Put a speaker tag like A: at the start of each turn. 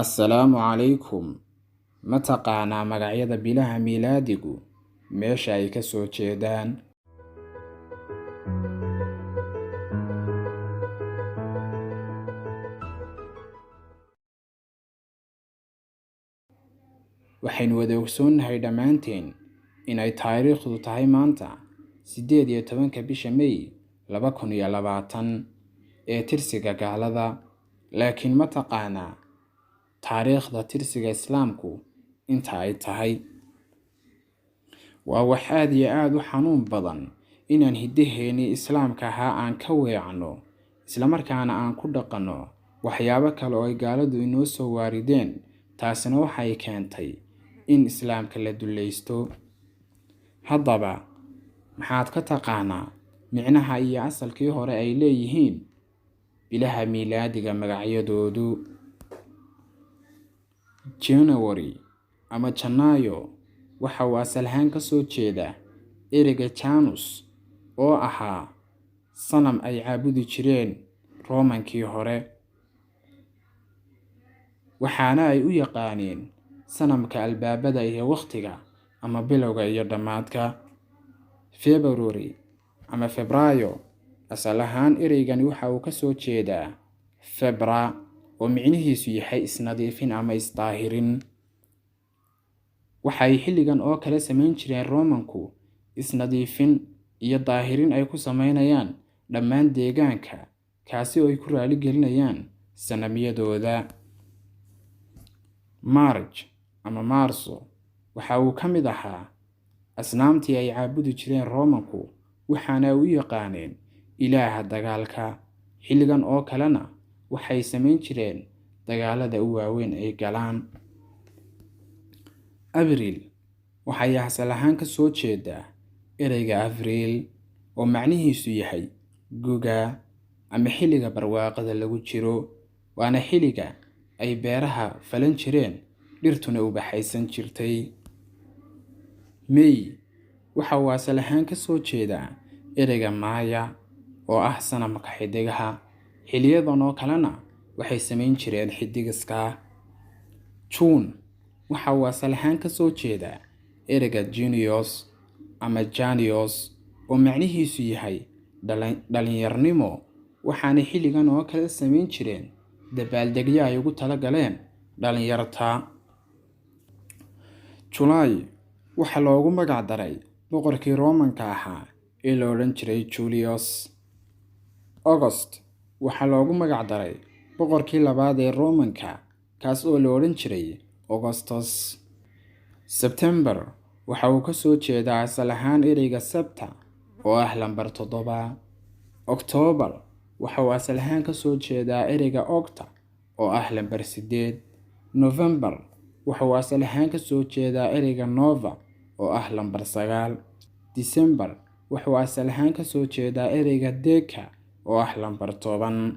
A: Assalaamu calaykum. Ma taqaanaa magacyada bilaha miilaadigu meesha ay ka soo jeedaan? Waxaynu wada ogsoonnahay dhammaanteen inay taariikhdu tahay maanta 18-ka bisha May 2020 ee tirsiga gaalada, laakiin ma taqaanaa taariikhda tirsiga Islaamku inta ay tahay? Waa wax aad iyo aad u xanuun badan inaan hiddaheenii Islaamka ahaa aan ka weecanno, isla markaana aan ku dhaqanno waxyaabo kale oo ay gaaladu inoo soo waarideen. Taasina waxay keentay in Islaamka la dulleysto. Haddaba, maxaad ka taqaanaa micnaha iyo asalkii hore ay leeyihiin bilaha miilaadiga magacyadoodu? January ama Janaayo waxa uu asal ahaan ka soo jeedaa ereyga Janus oo ahaa sanam ay caabudi jireen Roomankii hore, waxaana ay u yaqaaneen sanamka albaabada iyo waqtiga ama bilowga iyo dhammaadka. February ama Febraayo asal ahaan ereygani waxa uu ka soo jeedaa febra oo micnihiisu yahay isnadiifin ama isdaahirin. Waxay xilligan oo kale samayn jireen Roomanku isnadiifin iyo daahirin ay ku sameynayaan dhammaan deegaanka, kaasi oo ay ku raali gelinayaan sanamyadooda. March ama Maarso waxa uu ka mid ahaa asnaamtii ay caabudi jireen Roomanku, waxaana ay u yaqaaneen ilaaha dagaalka. Xilligan oo kalena waxay samayn jireen dagaalada u waaweyn ay galaan. Abriil waxay asal ahaan ka soo jeedaa ereyga Avril oo macnihiisu yahay guga ama xilliga barwaaqada lagu jiro, waana xilliga ay beeraha falan jireen, dhirtuna ubaxaysan jirtay. May waxa uu asal ahaan ka soo jeedaa ereyga Maya oo ah sanamka xiddigaha. Xilliyadan oo kalena waxay samayn jireen xiddigiska. June waxa uu asal ahaan ka soo jeedaa ereyga Junius ama Janius oo macnihiisu yahay dhalinyarnimo, waxaana xilligan oo kale samayn jireen dabaaldegyo ay ugu talagaleen dhalinyarta. July waxaa loogu magac daray boqorkii Roomanka ahaa ee la odhan jiray Julius. August waxaa loogu magac daray boqorkii labaad ee Roomanka, kaas oo la odhan jiray Augustus. September waxa uu ka soo jeedaa asal ahaan ereyga Septa oo ah lambar 7. October waxa uu asal ahaan ka soo jeedaa ereyga Octa oo ah lambar 8. November waxa uu asal ahaan ka soo jeedaa ereyga Nova oo ah lambar 9. December waxa uu asal ahaan ka soo jeedaa ereyga Deca oo ah lambar 10.